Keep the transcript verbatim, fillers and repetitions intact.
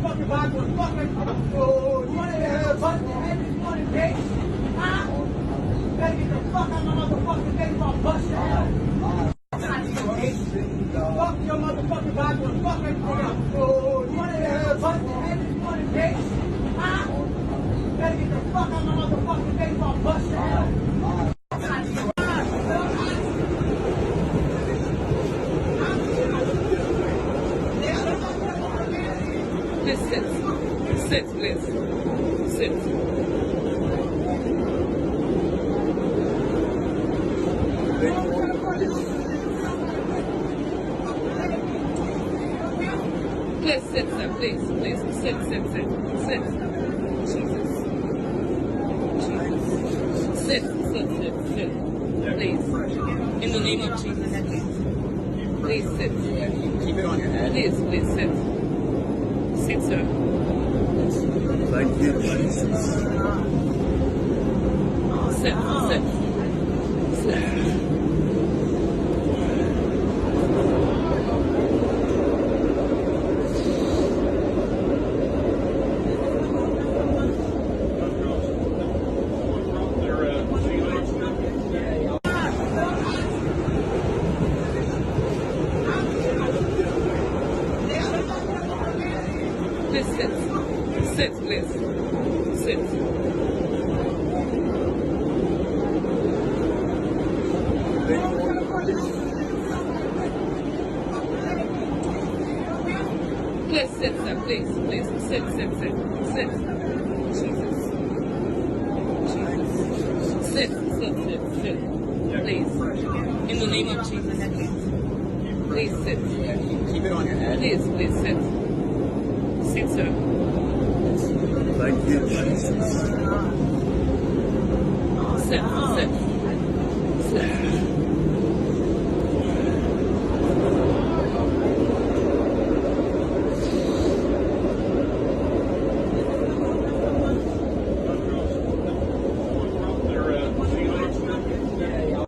Fucking bad motherfucker. Oh, you wanna get a fucking head, you wanna get, huh? Better get the fuck out my motherfucking face, I'll bust your head. Fuck your motherfucking bad motherfucker. Oh, you wanna get a fucking head, you wanna get, huh? Better get the fuck out my motherfucking face, I'll bust your head. Please sit. Sit, please. Sit. Please sit, sir. Please, please. Sit, sit, sit. Sit. Jesus. Jesus. Sit, sit, sit, sit. Please. In the name of Jesus, please. Please sit. Keep it on your head. Please, please sit. Sit, sir. Thank you, Jesus. Sit, sit. Sit. Please sit. Sit, please. Sit. Please sit, sir. Please, please. Sit, sit, sit. Sit. Jesus. Jesus. Sit, sit, sit, sit. Please. In the name of Jesus. Please sit. Keep it on your head. Please, please sit. Sit, sir. Thank you, Jesus. Sit, sit.